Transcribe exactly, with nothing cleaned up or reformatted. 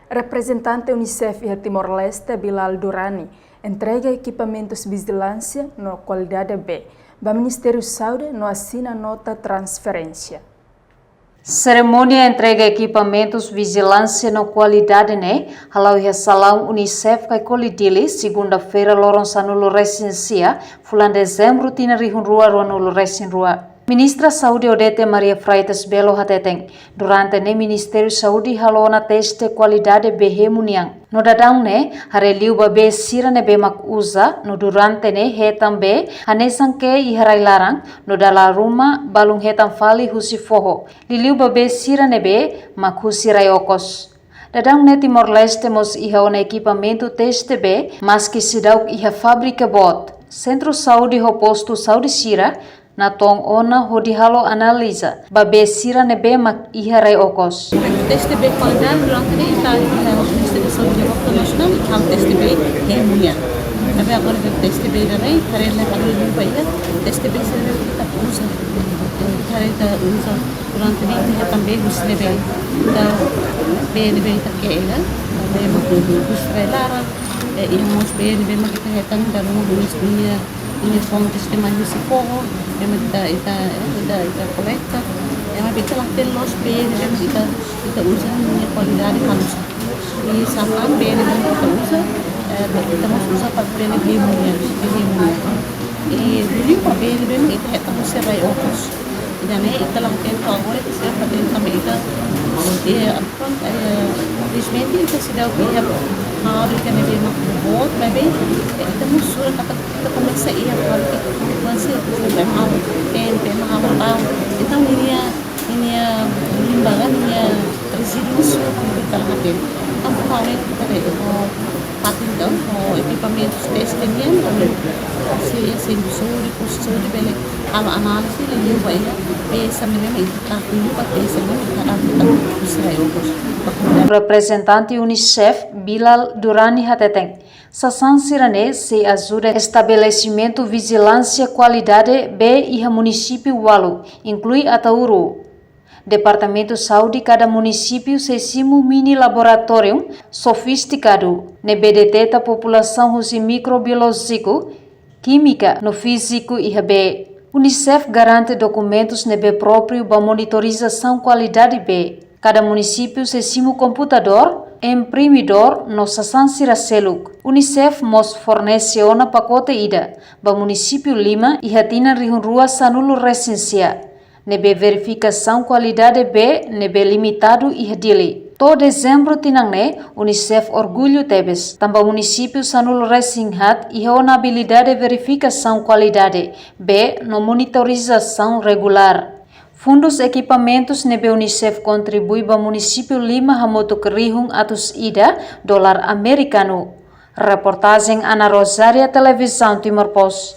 Reprezentante UNICEF iha Timor-Leste, Bilal Durrani, entrega ekipamentus vijilánsia no kualidade B ba Ministériu Saúde no asina nota transferénsia. Serimónia entrega ekipamentus vijilánsia no kualidade ne'e hala'o iha salaun UNICEF Caicoli, Dili, segunda-feira, loron sanulu resin sia, fulan Dezembru, tinan rihun rua ruanulu resin rua. Ministra Saúde Odete Maria Freitas Belo hateten, durante ne'e Ministériu Saúde halo ona teste kualidade bee hemu nian. No daudaun ne'e, haree liu ba bee sira ne'ebé mak uza, no durante ne'e hetan bee hanesan ke'e iha rai-laran, no dala ruma balun hetan fali husi foho, liuliu ba bee sira ne'ebé mak husi rai-okos. Daudaun ne'e Timor-Leste mós iha ona ekipamentu teste bee, maski seidauk iha fábrika boot. Sentru saúde ho postu saúde sira natoon ona hodi halo analiza ba bee sira ne'ebé mak iha rai-okos. Teste bee kualidade durante ne'e ita iha Ministériu Saúde, Diretór Nasionál, ita halo teste bee hemu nian. Tapi agora teste bee ida-ne'e, karena agora liu ba iha teste bee sira ne'ebé ita uza. Karena ita uza durante ne'e ita hetan bee husi ne'ebé, ita bee ne'ebé ita ke'e, bee mak husi rai-laran, eh, iha mós bee ne'ebé mak ita hetan dala ruma husi ninia, ninia fontes ne'ebé mai husi foho, ne'ebé mak ita, ita, eh, ita, ita kolekta. Ne'ebé mak ita la hatene loos bee ne'ebé mak ita, ita uza ninia kualidade halo oinsá. I sasán bee ne'ebé mak ita uza, eh, ita mós uza para bee ne'ebé hemu nian, bee hemu nian. I liuliu ba bee ne'ebé mak ita hetan husi rai-okos. Ida-ne'e ita la hatene to'o agora, ita seidauk hatene tanba ita, eh, pronto, eh, felizmente ita seidauk iha fábrika ne'ebé mak boot, maibé, eh, ita mós sura katak ita komesa iha fábrika, kuandu se, P M A, P M A, P M A, entaun ninia, ninia limbah, ninia rezíduu sura ita la hatene. Entaun, ita haree, eh, parte entaun, ho ekipamentus teste nian, ami sei, sei, sensór, postu saúde bele halo análize, liuliu ba iha bee sira ne'ebé mak ita, liuliu ba bee sira ne'ebé mak ita adapta husi rai-okos. Reprezentante UNICEF, Bilal Durrani hateten, sasán sira-ne'e sei ajuda estabelesimentu vijilánsia kualidade bee iha munisípiu ualu, inklui Ataúro. Departamentu Saúde kada munisípiu sei simu mini laboratóriu sofistikadu, ne'ebé deteta populasaun husi mikrobiolójiku, kímika no fíziku iha bee. UNICEF garante dokumentus ne'ebé própriu ba monitorizasaun kualidade bee. Kada munisípiu sei simu komputadór, imprimidór no sasán sira seluk. UNICEF mós fornese ona pakote ida ba munisípiu lima iha tinan rihun rua sanulu resin sia, ne'ebé verifikasaun kualidade bee ne'ebé limitadu iha Dili. To'o Dezembru tinan ne'e, UNICEF orgullu tebes, tanba munisípiu sanulu resin haat iha ona abilidade verifikasaun kualidade bee no monitorizasaun regulár. Fundus ekipamentus ne'ebé UNICEF kontribui ba munisípiu lima hamutuk rihun atus ida dolar amerikanu. Reportajen Ana Rosária, Televizaun Timor Post.